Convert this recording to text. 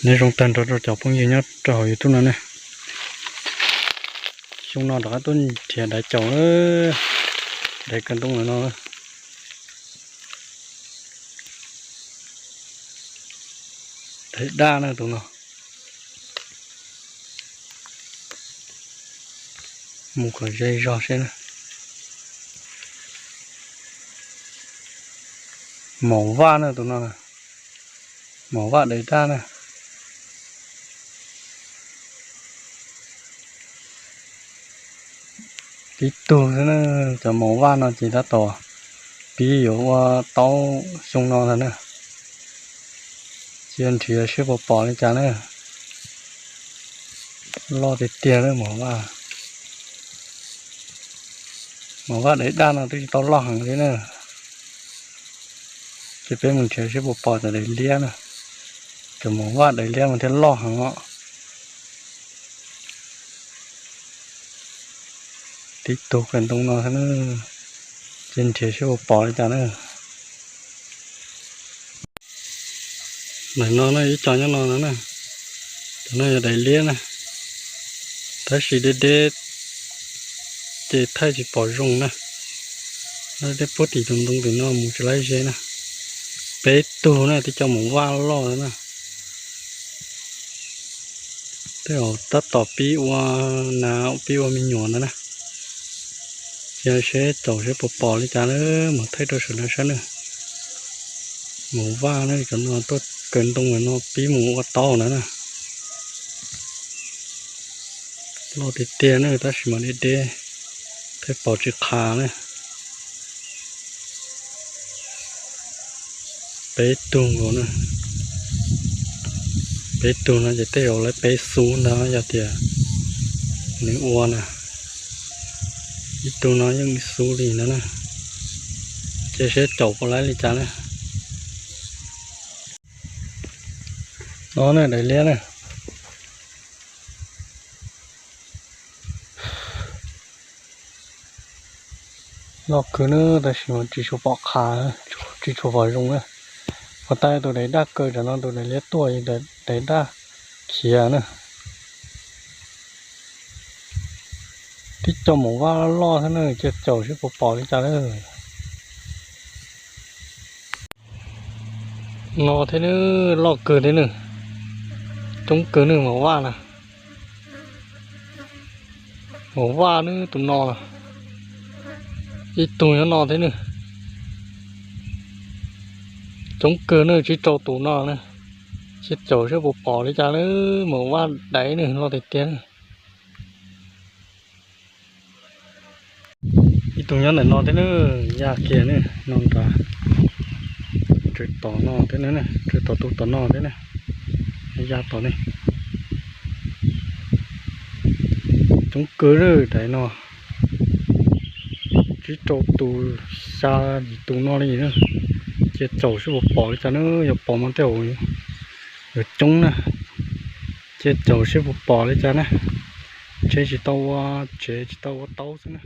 Nyob zoo tag nrho rau cov phooj ywg nyob rau hauv YouTube no ne. Xyoo no rov qab tuaj nrhiav daiv caum, daiv kaw ntoo lawm no. Daiv daj na tus no. Mus kom ze zog seb na. Maum vaj na tus no. Maum vaj daiv daj na. Tib tug xwb na. Cov maum vaj no ces tab tom pib yuav ua taub xyoo no ntag na. Cia nrhiav seb puas pom li cas na. Loj tiag tiag na maum vaj. Maum vaj daiv daj no twb tsis tau loj heev li na. Ces peb mus nrhiav seb puas pom cov daiv liab na. Cov maum vaj daiv liab mas thiaj loj heev os. Tib tug kaw ntoo no xwb na. Cia nrhiav seb puas pom li cas na. Ntawm no na ib co nyob no no na. Cov no yog daiv liab na. Tab sis deb deb ces thaij tsis pom zoo na. Deb puag tim tus ntoo tim no mus tsis laib ze na. Peb tug na, tib co maum vaj loj na. Tej zaum tab tom pib ua nas pib ua me nyuam ntawd na. Cia seb caum seb puas pom li cas na, mus thaij rau saum no saib na. Maum vaj na, cov no tuaj kaw ntoo no pib mus ua taub ntawd na. Loj tiag tiag na tab sis mas deb deb, thaij pom tsis qha na. Peb tug nkaus na. Peb tug no ces tej zaum lawv peb xub ntag yog tias nws ua na. Ib tug no yeej xub li ntag na. Cia seb caum puas laib li cas na. No na daiv liab na. Loj kawg na tab sis mas tsis tshua pom qha, tsis tshua pom zoo na. Puas tas tus daiv daj kaw tam no tus daiv liab tuaj, daiv daj khiav na. Tib co maum vaj loj loj thiab na, cia caum seb puas pom li cas na. No thiab na, loj kawg thiab na, coob kawg na maum vaj na. Maum vaj na tus no, ib tug nyob no thiab na. Coob kawg na, tsib rau tus no na. Cia caum seb puas pom li cas na, maum vaj daiv na, loj tiag tiag na. Ib tug nyob ntawm no thiab na, yaj kiag na, no nrad. Tseem tom no thiab na, tseem tom tus tom no thiab na, yaj tom ne. Coob kawg lawm daim no, tsib rau tus, xya yim tus no li na. Cia caum seb puas pom li cas na, yog pom mas tej zaum yuav coob na. Cia caum seb puas pom li cas na. Ntshe tsis tau ua tsev tsis tau ua taub xwb na.